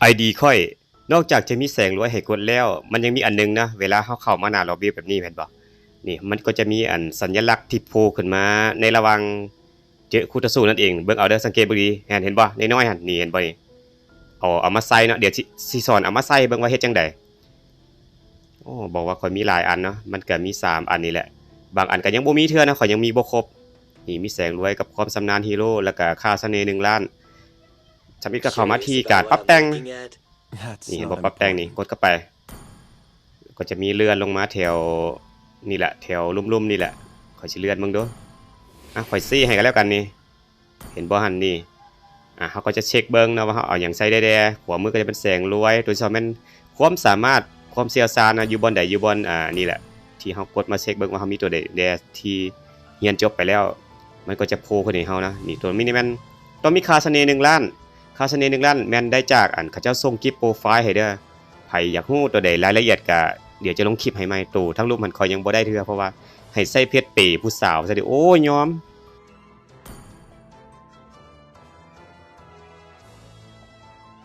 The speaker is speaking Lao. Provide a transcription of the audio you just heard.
ໄອດີຂ້ອຍ ນອກຈາກຈະມີແສງລວຍໃຫ້ກົດແລ້ວ ມັນຍັງມີອັນໜຶ່ງນະ ເວລາເຮົາເຂົ້າມາໜ້າລັອບບີແບບນີ້ແມ່ນບໍ່? ນີ້ ມັນກໍຈະມີອັນສັນຍະລັກທີ່ໂຜ່ຂຶ້ນມາໃນລະຫວ່າງເຈີຄູ່ຕໍ່ສູ້ນັ້ນເອງ. ເບິ່ງເອົາເດີ ສັງເກດເບິ່ງດີ ແມ່ນ ເຫັນບໍ່? ນ້ອຍໆຫັ້ນ ນີ້ ເຫັນບໍ່ນີ້? ເອົາ ເອົາມາໃສ່ເນາະ ດຽວຊິ ຊິສອນເອົາມາໃສ່ເບິ່ງວ່າເຮັດຈັ່ງໃດ. ໂອ້ ບອກວ່າຂ້ອຍມີຫຼາຍອັນເນາະ ມັນກະມີສາມອັນນີ້ແຫຼະ ບາງອັນກະຍັງບໍ່ມີເທື່ອນະ ຂ້ອຍຍັງມີບໍ່ຄົບ. ນີ້ ມີແສງລວຍກັບຄວາມຊຳນານຮີໂຣ ແລ້ວກະຄ່າສະເໜ່ໜຶ່ງລ້ານ. ທຳອິດກໍເຂົ້າມາທີ່ການປັບແຕ່ງ. ນີ້ ເຫັນບໍ່? ປັບແຕ່ງນີ້ ກົດເຂົ້າໄປ ກໍຈະມີເລື່ອນລົງມາແຖວນີ້ແຫຼະ ແຖວລຸ່ມໆນີ້ແຫຼະ. ຂ້ອຍຊິເລື່ອນເບິ່ງດູ ອາ ຂ້ອຍຊີ້ໃຫ້ກັນແລ້ວກັນນີ້ ເຫັນບໍ່ຫັ້ນ? ນີ້ ອາ ເຮົາກໍຈະເຊັກເບິ່ງເນາະວ່າເຮົາເອົາຫຍັງໃສ່ແດ່ໆ. ຂວາມືກໍຈະເປັນແສງລວຍ ໂຕທີສອງແມ່ນຄວາມສາມາດ ຄວາມຊ່ຽວຊານນະ ຢູ່ບ່ອນໃດຢູ່ບ່ອນ ອາ ນີ້ແຫຼະ ທີ່ເຮົາກົດມາເຊັກເບິ່ງວ່າເຮົາມີຕົວໃດແດ່ທີ່ຮຽນຈົບໄປແລ້ວ ມັນກໍຈະໂຜ່ຂຶ້ນໃຫ້ເຮົານະ. ນີ້ ຕົວນີ້ແມ່ນຕ້ອງມີຄ່າສະເໜ່ໜຶ່ງລ້ານ. ຄ່າສະເໜ່ໜຶ່ງລ້ານແມ່ນໄດ້ຈາກກ ອັນ ເຂົາເຈົ້າສົ່ງກິບໂປຣໄຟລ໌ໃຫ້ເດີ. ໃຜຢາກຮູ້ຕົວໃດລາຍລະອຽດກະ ດຽວຈະລົງຄລິບໃຫ້ໃໝ່. ໂຕທັງລຸ່ມຫັ້ນຂ້ອຍຍັງບໍ່ໄດ້ເທື່ອ ເພາະວ່າໃຫ້ໃຊ້ເພັດເປຜູ້ສາວຊະເດ. ໂອ້ຍ ຍອມ